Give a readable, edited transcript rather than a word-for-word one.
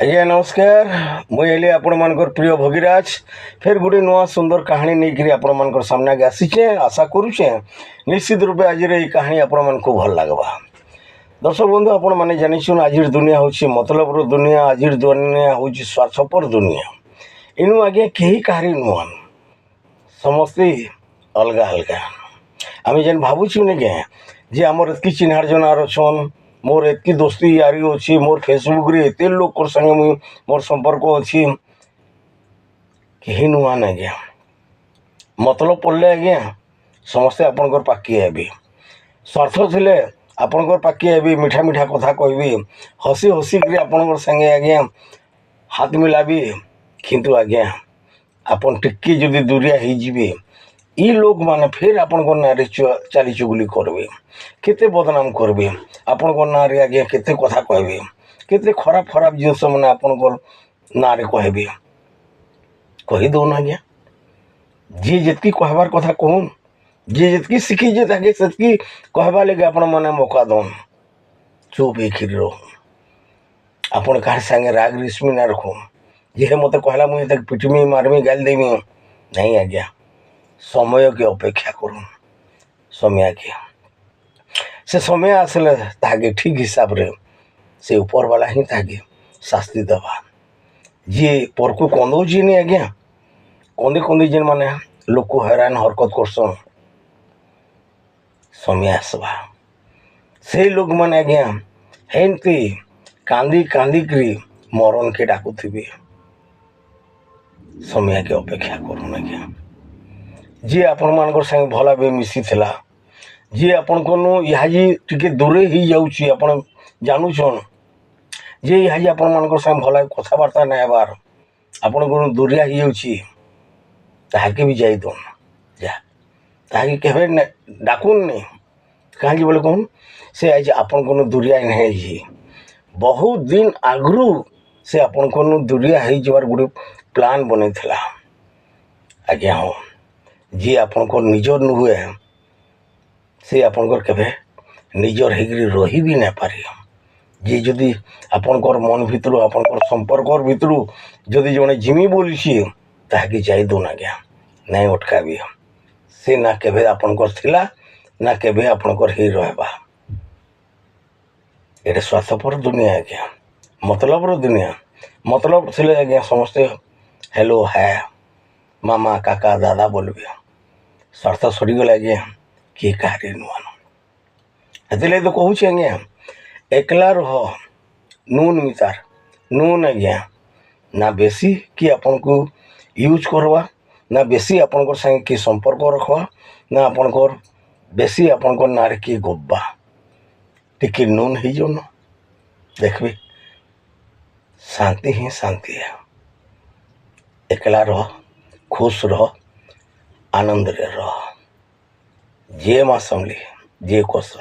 ଆଜ୍ଞା ନମସ୍କାର। ମୁଇଁ ହେଲି ଆପଣମାନଙ୍କର ପ୍ରିୟ ଭଗିରାଜ। ଫେର୍ ଗୋଟେ ନୂଆ ସୁନ୍ଦର କାହାଣୀ ନେଇକରି ଆପଣମାନଙ୍କର ସାମ୍ନାକେ ଆସିଛେ। ଆଶା କରୁଛେ, ନିଶ୍ଚିତ ରୂପେ ଆଜିର ଏଇ କାହାଣୀ ଆପଣମାନଙ୍କୁ ଭଲ ଲାଗ୍ବା। ଦର୍ଶକ ବନ୍ଧୁ, ଆପଣମାନେ ଜାଣିଛନ୍, ଆଜିର ଦୁନିଆ ହେଉଛି ମତଲବର ଦୁନିଆ। ଆଜିର ଦୁନିଆ ହେଉଛି ସ୍ୱାର୍ଥପର ଦୁନିଆ। ଇନୁ ଆଜ୍ଞା କେହି କାହାରି ନୁହନ୍, ସମସ୍ତେ ଅଲଗା ଅଲଗା। ଆମେ ଯେନ୍ ଭାବୁଛୁ ନିକେ ଯେ ଆମର ଏତ୍କି ଚିହ୍ନାର ଜଣାର ଅଛନ୍, ମୋର ଏତ୍କି ଦୋସ୍ତି ୟାରି ଅଛି, ମୋର ଫେସବୁକ୍ରେ ଏତେ ଲୋକର ସାଙ୍ଗେ ମୁଇଁ ମୋର ସମ୍ପର୍କ ଅଛି, କେହି ନୁହନ୍ ଆଜ୍ଞା। ମତଲବ ପଡ଼ିଲେ ଆଜ୍ଞା ସମସ୍ତେ ଆପଣଙ୍କର ପାଖକେ ଆଇବେ। ସ୍ୱାର୍ଥ ଥିଲେ ଆପଣଙ୍କର ପାଖକେ ଆଇବେ, ମିଠା ମିଠା କଥା କହିବେ, ହସି ହସିକିରି ଆପଣଙ୍କର ସାଙ୍ଗେ ଆଜ୍ଞା ହାତ ମିଲାବି। କିନ୍ତୁ ଆଜ୍ଞା ଆପଣ ଟିକେ ଯଦି ଦୂରିଆ ହେଇଯିବେ, ଇ ଲୋକମାନେ ଫେର୍ ଆପଣଙ୍କ ନାଁରେ ଚାଲି ଚୁଗୁଲି କରିବେ, କେତେ ବଦନାମ କରିବେ ଆପଣଙ୍କ ନାଁରେ ଆଜ୍ଞା, କେତେ କଥା କହିବେ, କେତେ ଖରାପ ଖରାପ ଜିନିଷ ମାନେ ଆପଣଙ୍କର ନାଁରେ କହିବେ। କହିଦଉନ ଆଜ୍ଞା, ଯିଏ ଯେତ୍କି କହିବାର କଥା କହୁନ୍, ଯିଏ ଯେତ୍କି ଶିଖିଛେ ତାକେ ସେତ୍କି କହିବାର୍ ଲାଗି ଆପଣମାନେ ମୌକା ଦଉନ୍। ଚୁପ୍ ହେଇକିରି ରହୁନ୍। ଆପଣ କାହାର ସାଙ୍ଗେ ରାଗ ରିସ୍ମି ନା ରଖୁନ୍ ଯେ ହେ ମୋତେ କହିଲା, ମୁଇଁ ତାকে ପିଟମି, ମାରମି, ଗାଲି ଦେମି। ନାଇଁ ଆଜ୍ଞା, ସମୟକେ ଅପେକ୍ଷା କରୁନ୍। ସମୟକେ, ସେ ସମୟ ଆସିଲେ ତାହାକେ ଠିକ୍ ହିସାବରେ ସେ ଉପରବାଲା ହିଁ ତାହାକେ ଶାସ୍ତି ଦେବା। ଯିଏ ପରକୁ କନ୍ଦଉଛି ନି ଆଜ୍ଞା, କନ୍ଦି କନ୍ଦି ଯେନ୍ମାନେ ଲୋକ ହଇରାଣ ହରକତ କରସନ୍, ସମୟ ଆସବା, ସେଇ ଲୋକମାନେ ଆଜ୍ଞା ହେନ୍ତି କାନ୍ଦି କାନ୍ଦିକିରି ମରଣକେ ଡାକୁଥିବେ। ସମୟକେ ଅପେକ୍ଷା କରୁନ୍ ଆଜ୍ଞା। ଯିଏ ଆପଣମାନଙ୍କର ସାଙ୍ଗେ ଭଲ ଭାବେ ମିଶିଥିଲା, ଯିଏ ଆପଣଙ୍କନୁ ଇହାଜି ଟିକେ ଦୂରେ ହେଇଯାଉଛି, ଆପଣ ଜାଣୁଛନ୍ ଯେ ଇହାଜି ଆପଣମାନଙ୍କର ସାଙ୍ଗେ ଭଲ କଥାବାର୍ତ୍ତା ନାଇଁ ହେବାର୍, ଆପଣଙ୍କନୁ ଦୂରିଆ ହେଇଯାଉଛି, ତାହାକେ ବି ଯାଇ ଦଉନ୍ ଯା। ତାହାକେ କେବେ ଡାକୁନ୍ ନି। କାହିଁକି ବୋଲେ କହୁନ୍, ସେ ଆଜି ଆପଣଙ୍କନୁ ଦୂରିଆ ନାଇଁ ହେଇଛି, ବହୁତ ଦିନ ଆଗରୁ ସେ ଆପଣଙ୍କନୁ ଦୂରିଆ ହେଇଯିବାର ଗୋଟେ ପ୍ଲାନ୍ ବନେଇଥିଲା ଆଜ୍ଞା। ହଁ, ଯିଏ ଆପଣଙ୍କର ନିଜର ନୁହେଁ, ସେ ଆପଣଙ୍କର କେବେ ନିଜର ହେଇକିରି ରହି ବି ନାଇଁ ପାରେ। ଯିଏ ଯଦି ଆପଣଙ୍କର ମନ ଭିତରୁ, ଆପଣଙ୍କର ସମ୍ପର୍କର ଭିତରୁ ଯଦି ଜଣେ ଜିମି ବୋଲିଛି, ତାହାକେ ଯାଇ ଦଉନ୍ ଆଜ୍ଞା, ନାଇଁ ଅଟକାବି। ସେ ନା କେବେ ଆପଣଙ୍କର ଥିଲା, ନା କେବେ ଆପଣଙ୍କର ହେଇ ରହିବା। ଏଇଟା ସ୍ୱାର୍ଥପର ଦୁନିଆ ଆଜ୍ଞା, ମତଲବର ଦୁନିଆ। ମତଲବ ଥିଲେ ଆଜ୍ଞା ସମସ୍ତେ ହ୍ୟାଲୋ, ହାଏ, ମାମା, କାକା, ଦାଦା ବୋଲବେ। ସ୍ୱାର୍ଥ ସରିଗଲେ ଆଜ୍ଞା କିଏ କାହାରି ନୁହଁନ। ହେଥିଲାଗି ତ କହୁଛି ଆଜ୍ଞା, ଏକଲା ରହ, ନୁନ୍ ମିତାର ନୁନ୍ ଆଜ୍ଞା। ନା ବେଶୀ କି ଆପଣଙ୍କୁ ୟୁଜ୍ କରବା, ନା ବେଶୀ ଆପଣଙ୍କର ସାଙ୍ଗେ କିଏ ସମ୍ପର୍କ ରଖବା, ନା ଆପଣଙ୍କର ବେଶୀ ଆପଣଙ୍କର ନାଁରେ କିଏ ଗପ୍ବା। ଟିକେ ନୁନ୍ ହେଇଯାଉନ, ଦେଖିବେ ଶାନ୍ତି ହିଁ ଶାନ୍ତି। ଏକଲା ରହ, ଖୁସ୍ ରହ, ଆନନ୍ଦରେ ରହ। ଜୟ ମା ସମଲେଇ, ଜୟ କୌଶଲ।